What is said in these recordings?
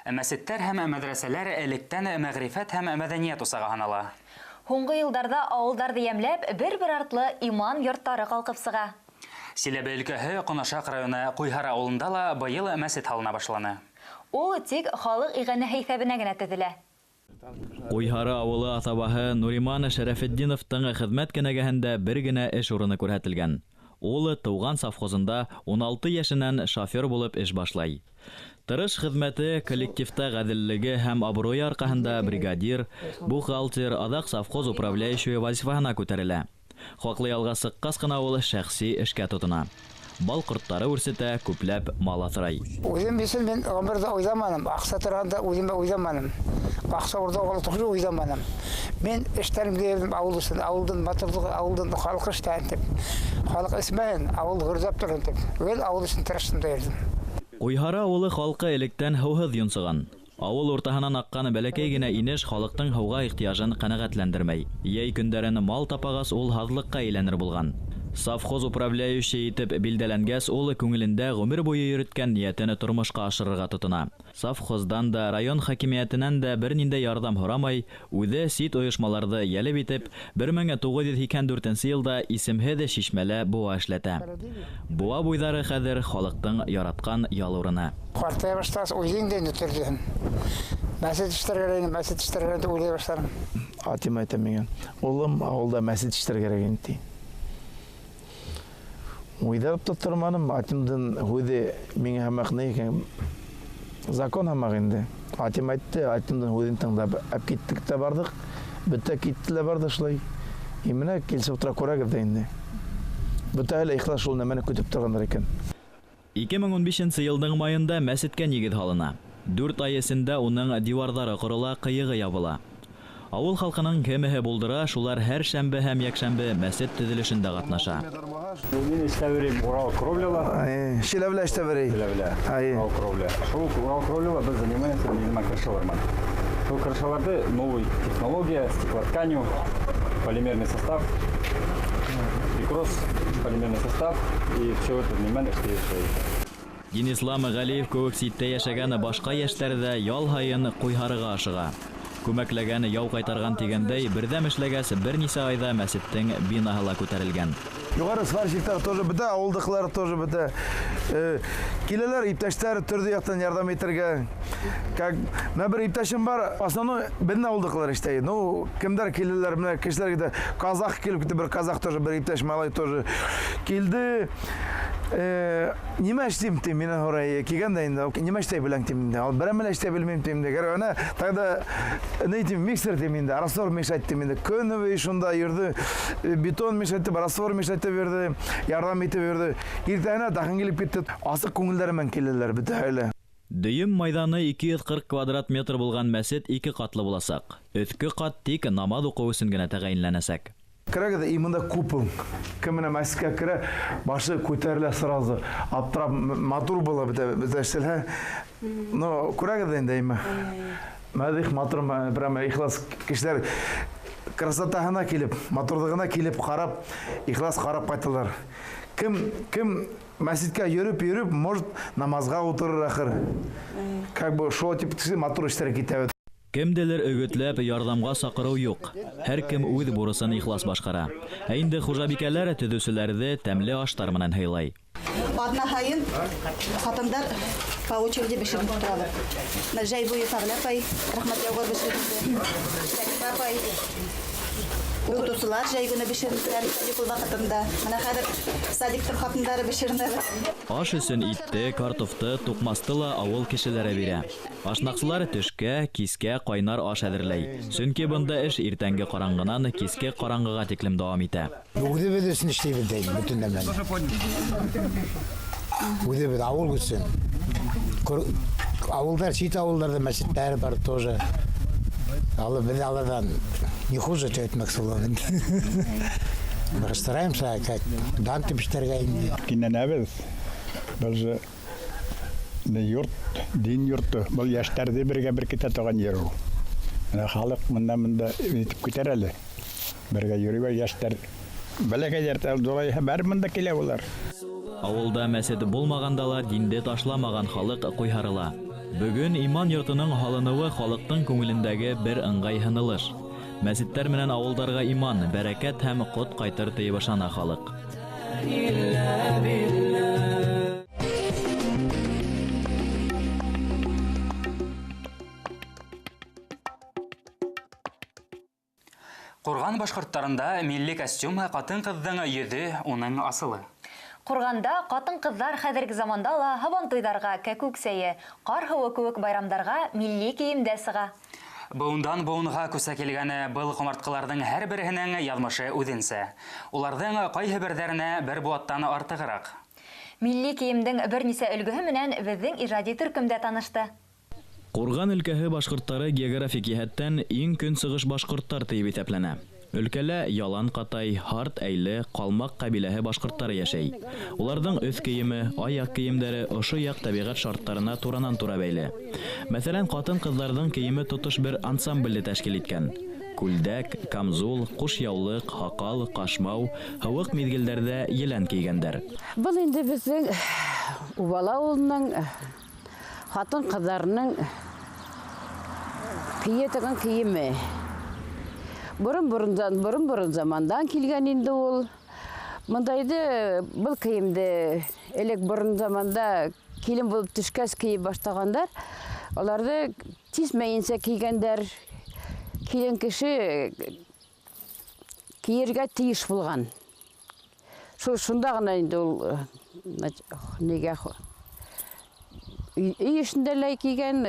Мәсеттәр һәм мәҙрәсәләр электән мәғрифәт һәм мәҙәниәт усағы һанала. Һуңғы йылдарҙа ауылдарҙы йәмләп, бер-бер артлы иман йорттары ҡалҡып сыға. Силәбе өлкәһе Ҡонашаҡ районы Ҡуйһар ауылында ла быйыл мәсет һалына башланы. Ул тик халыҡ иғәнәһе иҫәбенә генә төҙөлә. Ҡуйһары ауылы аҫабаһы Нуриман Шәрәфетдиновтың хеҙмәт кенәгәһендә бер генә эш урыны күрһәтелгән. Ул тыуған совхозында 16 йәшенән шофер булып эш башлай. Тырыш хеҙмәте, коллективта ғәҙеллеге һәм абруйы арҡаһында бригадир, бухгалтер, аҙаҡ совхоз управляющийы вазифаһына күтәрелә. Хаҡлы ялға сыҡҡас ҡына ул шәхси эшкә тотона. Бал ҡорттары үрсетә, күпләп мал аҫрай. Үҙем өсөн мин ғүмерҙә уйламаным, аҡса тураһында үҙемә уйламаным. Аҡса урлауға тоже уйламаным. Мин эштәремде йөрҙөм ауыл өсөн, ауылдың матурлығы, ауылдың халҡы эшләһен тип. Халыҡ эсмәһен, ауыл гөрләп торһон тип. Гел ауыл өсөн тырыштым да йөрҙөм. Ҡуйһары ауылы халҡы электән һыуһыҙ йонсоған. Ауыл уртаһынан аҡҡан бәләкәй генә инеш халыҡтың һыуға ихтыяжын ҡәнәғәтләндермәй. Йәй көндәрен мал тапағас ул һаҙлыҡҡа әйләнер булған. Совхоз управляющий итеп билдәләнгәс, ул күңелендә ғүмер буйы йөрөткән ниәтен тормошҡа ашырырға тотона. Совхоздан да, район хакимиәтенән дә бер ниндәй ярҙам һорамай, үҙе сит ойошмаларҙы йәлеп итеп, 1984 йылда исемһеҙ шишмәлә быуа эшләтә. Быуа буйҙары хәҙер халыҡтың яратҡан ял урыны. Ҡартая башлағас, үҙең дә инде төрҙөһөң. Мәсет эшләргә инде, мәсет эшләргә инде уйлай башланым. Атим әйтә миңә, улым, ауылда мәсет эшләргә кәрәк инде, ти. Уйҙап та торманым, атимдың һүҙе миңә һымаҡ ни икән, закон һымаҡ инде. Атим әйтте, атимдың һүҙен тыңлап, әп киттек тә барҙыҡ, бөтә китте лә барҙы шулай. И менә килсә утыра күрәгеҙ ҙә инде. Бөтәһе лә ихлас шул нәмәне көтөп торғандар икән. 2015 йылдың майында мәсеткә нигеҙ һалына. 4 ай эсендә уның диварҙары ҡорола, ҡыйығы ябыла. Ауыл халҡының кемеһе булдыра, шулар һәр шәмбе һәм йәкшәмбе мәсет төҙөлөшөндә ҡатнаша. Мин эшләп йөрөйм Урал кровляла. Шиләвлә эшләп йөрөй. Шиләвлә. Урал кровля. Шул Урал кровляла беҙ занимаемся ниңә крышалар менән. Шул крышаларҙы новый технология, стеклотканью, полимерный состав, прикрос, полимерный состав и все это внимание эшләй. Динислам Ғәлиев кеүек ситтә йәшәгән башҡа йәштәр ҙә ял һайын Ҡуйһарыға ашыға. Күмәкләгән яу ҡайтарған тигәндәй, берҙәм эшләгәс, бер нисә айҙа мәсеттең бинаһы ла күтәрелгән. Юғары сварщиктар тоже бөтә, ауылдыҡылар тоже бөтә. Киләләр иптәштәр төрлө яҡтан ярҙам итергә. Как, менә бер иптәшем бар, основной беҙҙең ауылдыҡылар эшләй. Ну, кемдәр киләләр, менә кешеләр китә. Казах килеп китте, бер казах тоже, бер иптәш малай тоже килде. Нимә эшләйем тим, минән һорай, килгән дә инде, нимә эшләй беләң тим инде. Ал берәм элә эшләй белмәйем тим инде. Гәрәк, әнә, тогда ни тим, миксер тим инде, раствор мешать тим инде. Көнө буйы шунда йөрҙө, бетон мешать итеп, раствор мешать итеп йөрҙө, ярҙам итеп йөрҙө. Иртәһенә тағын килеп китте. Асыҡ күңелдәре менән киләләр бөтәһе лә. Дөйөм майҙаны 240 квадрат метр булған мәсет 2 ҡатлы буласаҡ. Өҫкө ҡат тик намаҙ уҡыу өсөн генә тәғәйенләнәсәк. Керәгеҙ, и мында купол. Кем менән мәсеткә керә, башы күтәрелә сразу. Аптырап, матур була бөтә, бөтә эшләһә. Но күрәгеҙ инде, әйме. Мәҙих матур, прямо ихлас кешеләр красотаһына килеп, матурлығына килеп ҡарап, ихлас ҡарап ҡайталар. Кем мәсеткә йөрөп, йөрөп, может, намазға ултырыр ахыр. Как бы шул тип кеше матур эштәр китә. Кемделер өгөтләп ярҙамға саҡырыу юҡ. Һәр кем үҙ бурысын ихлас башҡара. Ә инде хужабикәләр төҙөүселәрҙе тәмле аштар менән һыйлай. Аҙна һайын ҡатындар по очереди бешереп торалар. Менә җәй буйы Фәғилә апай, рәхмәт яуғыр бешерде. Шәрифә апай, уҡытыусылар җәй көне бешерделәр каникул ваҡытында. Менә хәҙер садиктың ҡатындары бешеренә. Аш өсөн итте, картофты, туҡмасты ла ауыл кешеләре бирә. Ашнаҡсылар төшкә, кискә ҡайнар аш әҙерләй. Сөнки бында эш иртәнге ҡараңғынан киске ҡараңғыға тиклем дауам итә. Үҙебеҙ өсөн эшләйбеҙ дә инде, бөтөн нәмәне. Үҙебеҙ ауыл өсөн. Ауылдар, сит ауылдарҙа мәсеттәр бар тоже. Алы беҙ аларҙан не хуже әйтмәксе булам инде. Мы стараемся, как дан тип эшләргә инде. Кинәнәбеҙ. Был не йорт, дин йорто. Был йәштәрҙе бергә беркетә торған ер ул. Менә халыҡ мында-мында итеп күтәрә әле. Бергә йөрөй йәштәр. Бәләкәйҙәр тә дулай бәр мында килә улар. Ауылда мәсет булмағанда ла динде ташламаған халыҡ ҡуйһарыла. Бөгөн иман йортоноң һалыныуы халыҡтың күңелендәге бер ыңғай һынылыш. Мәсеттәр менән ауылдарға иман, бәрәкәт һәм ҡот ҡайтыр тиеп ышана халыҡ. Ҡурған башҡорттарында милли костюм ҡатын-ҡыҙҙың йөҙө, уның асылы. Ҡурғанда ҡатын-ҡыҙҙар хәҙерге заманда ла һабантуйҙарға, кәкүк сәйе, ҡар һыуы кеүек байрамдарға милли кейемдә сыға. Быуындан быуынға күсә килгән был ҡомартҡыларҙың һәр береһенең яҙмышы үҙенсә. Уларҙың ҡайһы берҙәренә бер быуаттан артығыраҡ. Милли кейемдең бер нисә өлгөһө менән беҙҙең ижади төркөмдә танышты. Ҡурған өлкәһе башҡорттары географик йәһәттән иң көнсығыш башҡорттар тиеп иҫәпләнә. Өлкәлә Ялан Ҡатай, Һарт Әйле, Ҡалмаҡ ҡәбиләһе башҡорттары йәшәй. Уларҙың өҫ кейеме, аяҡ кейемдәре ошо яҡ тәбиғәт шарттарына туранан-тура бәйле. Мәҫәлән, ҡатын-ҡыҙҙарҙың кейеме тотош бер ансамблде тәшкил иткән. Күлдәк, камзул, ҡуш яулыҡ, һаҡал, ҡашмау, һыуыҡ миҙгелдәрҙә елән кейгәндәр. Был инде беҙҙең Убала ауылының ҡатын-ҡыҙҙарының кейә торған кейеме. Борон-борон замандан килгән инде ул. Мындайды был кейемде элек борон заманда килен булып төшкәс кейеп баштағандар. Аларҙы тисмәйенсә кейгәндәр. Килен кеше кейергә тейеш булған. Шул шунда ғына инде ул нигә өй эшендә лә кейгән,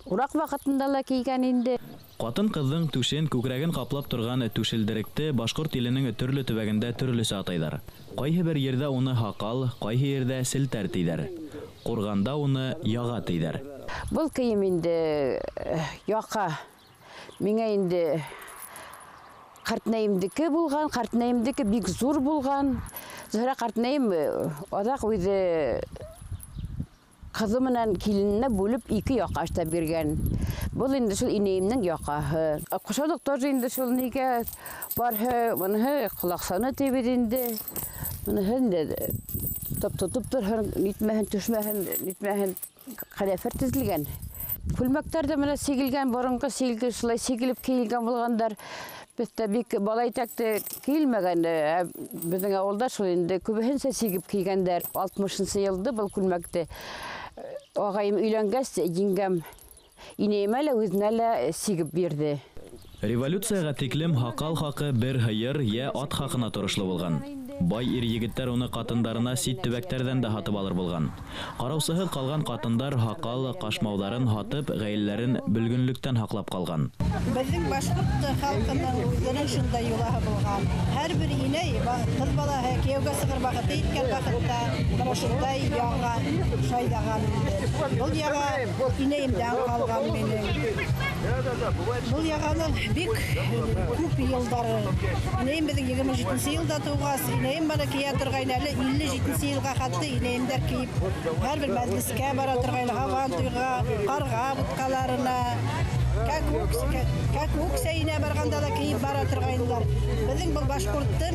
ураҡ ваҡытында ла кейгән инде. Ҡатын-ҡыҙҙың түшен, күкрәген ҡаплап торған түшелдеректе башҡорт иленең төрлө төбәгендә төрлөсә атайҙар. Ҡайһы бер ерҙә уны һаҡал, ҡайһы ерҙә селтәр тейҙәр. Ҡурғанда уны яға тейҙәр. Был кейем инде яҡа. Миңә инде ҡартнәйемдеке булған, ҡартнәйемдеке бик ҙур булған. Зөһрә ҡартнәйем аҙаҡ үҙе ҡыҙы менән килененә бүлеп ике яҡа эшләп биргән. Был инде шул инәйемдең яҡаһы. Ҡушаулыҡ тоже инде шул нигә барһы, быныһы ҡолаҡсаны тибеҙ инде. Быныһы инде тотоп торһон, нитмәһен, төшмәһен, нитмәһен ҡәләфер теҙелгән. Күлмәктәр ҙә менә сигелгән, боронғо силге шулай сигелеп кейелгән булғандар. Беҙҙә бик бала итәкте кейелмәгән, беҙҙең ауылда шул инде күбеһенсә сигеп кейгәндәр. 60-нсы йылды был күлмәкте ағайым өйләнгәс, еңгәм инәйемә лә үҙенә лә сигеп бирҙе. Революцияға тиклем һаҡал хаҡы бер һыйыр йә ат хаҡына торошло булған. Бай ир егеттәр уны ҡатындарына сит төбәктәрҙән дә һатып алыр булған. Ҡараусыһыҙ ҡалған ҡатындар һаҡал, ҡашмауҙарын һатып, ғаиләләрен бөлгөнлөктән һаҡлап ҡалған. Беҙҙең башҡорт халҡының үҙенең шундай йолаһы булған. Һәр бер инәй ҡыҙ балаһы кейәүгә сығыр ваҡыты еткән ваҡытта бына шундай яға шайҙаған инде. Был яға инәйемдән ҡалған минең. Был яғаның бик күп йылдары. Инәйем беҙҙең 27-нсе йылда тыуғас, инәйем бына кейә торғайны әле 57-нсе йылға хатты инәйемдәр кейеп һәр бер мәжлескә бара торғайны, һабантуйға, ҡарға бутҡаларына, кәкүк сәйенә барғанда ла кейеп бара торғайнылар. Беҙҙең был башҡорттың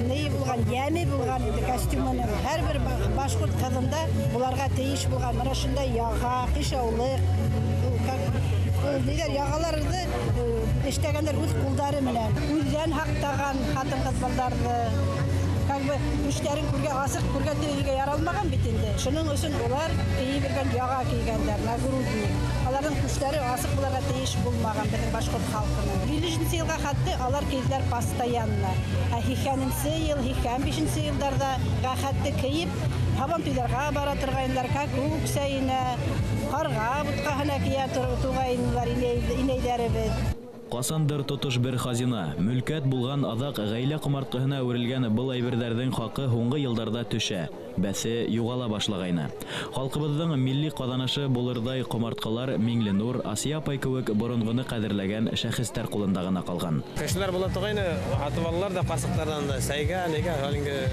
нейе булған, йәме булған инде костюмының. Һәр бер башҡорт ҡыҙында буларға тейеш булған бына шундай яға, ҡишаулыҡ, Ниләр яғаларҙы эшләгәндәр үҙ ҡулдары менән, үҙҙән һаҡтаған ҡатын-ҡыҙ балдарҙы. Как бы үҙҙәрен күргә, асыҡ күргә тейергә яралмаған бит инде. Шуның өсөн улар кейеп йөргән яға кейгәндәр, нагрудник. Аларҙың күҙҙәре асыҡ булырға тейеш булмаған беҙҙең башҡорт халҡының. 50-нсе йылға хатты алар кейҙеләр постоянно. Ә 80-нсе йыл, 85-нсе йылдарҙа хатты кейеп һабантуйҙарға бара торғайнылар, кәкүк сәйенә, ҡарға бутҡаһына кейә торғайнылар инәйҙәребеҙ. Ҡасандыр тотош бер хазина, мөлкәт булған аҙаҡ ғаилә ҡомартҡыһына әүерелгән был әйберҙәрҙең хаҡы һуңғы йылдарҙа төшә, бәҫе юғала башлағайны. Халҡыбыҙҙың милли ҡаҙанышы булырҙай ҡомартҡылар Миңленур, Асия апай кеүек боронғоно ҡәҙерләгән шәхестәр ҡулында ғына ҡалған. Кешеләр була торғайны, һатып алалар ҙа ҡасыҡтарҙан да сәйгә, нигә, инде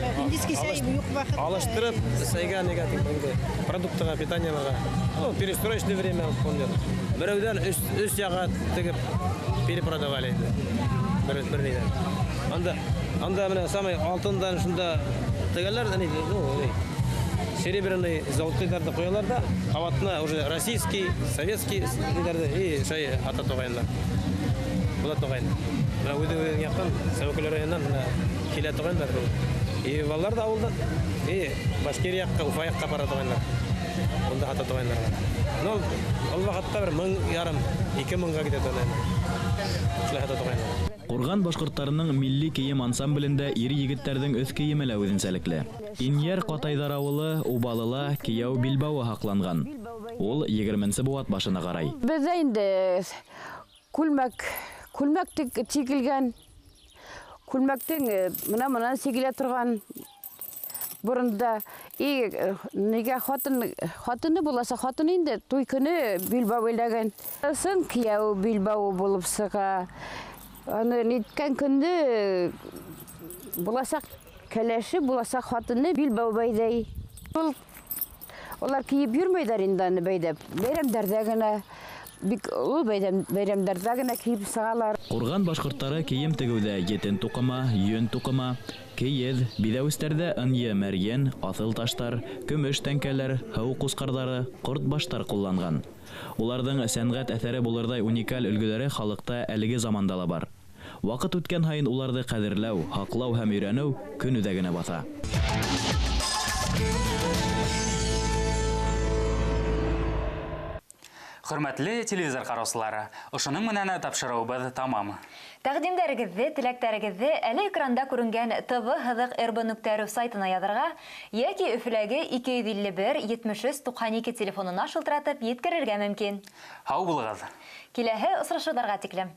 алыштырып сәйгә, нигә, инде продуктыға, питаниеларға. Ну, перестроечный время помню. Берәүҙән өс яға тегеп перепродавали инде. Бер нидән. Анда менә самый алтындан шунда тегәләр, ну, Серебряный, золотыйҙарҙы ҡуялар ҙа, ҡабатына уже российский, советский ниҙәрҙе и шулай һата торғайнылар. Була торғайны. Бына үҙе-үҙенең яҡтан, Сәүәкәл районынан бына килә торғайнылар был. И балалар ҙа ауылдан, и Башкирия яҡҡа, Уфа яҡҡа бара торғайнылар. Унда һата торғайнылар. Но ул ваҡытта бер 1500, 2000-ға китә торғайны. Шулай һата торғайнылар. Ҡурған башҡорттарының милли кейем ансамблендә ир-егеттәрҙең өҫ кейеме лә үҙенсәлекле. Инйәр Ҡатайҙар ауылы Убалыла кейәү билбауы һаҡланған. Ул 20-нсе быуат башына ҡарай. Беҙҙә инде күлмәк тегелгән, күлмәктең мына-мынан сигелә торған боронда. И нигә хатыны буласа, хатын инде туй көнө билбау бәйләгән. Сын кейәү билбауы булып сыға. Аны ниткән көндө буласаҡ кәләше, буласаҡ хатыны билбау бәйләй. Ул улар кейеп йөрмәйҙәр инде аны бәйләп. Бәйрәмдәрҙә генә, бик ул бәйрәмдәрҙә генә кейеп сығалар. Ҡурған башҡорттары кейем тегеүҙә етен туҡыма, йөн туҡыма, кейеҙ, биҙәүестәрҙә ынйы мәрйен, аҫыл таштар, көмөш тәңкәләр, һыу ҡусҡарҙары, ҡортбаштар ҡулланған. Уларҙың сәнғәт әҫәре булырҙай уникаль өлгөләре халыҡта әлеге заманда ла бар. Ваҡыт үткән һайын уларҙы ҡәҙерләү, һаҡлау һәм өйрәнеү көн үҙәгенә баҫа. Хөрмәтле телевизор ҡараусылары, ошоноң менән тапшырыуыбыҙ тамам. Тәҡдимдәрегеҙҙе, теләктәрегеҙҙе әле экранда күренгән tv.rb.ru сайтына яҙырға йәки Өфөләге 251 73 92 телефонына шылтыратып еткерергә мөмкин. Һау булығыҙ. Киләһе осрашыуҙарға тиклем.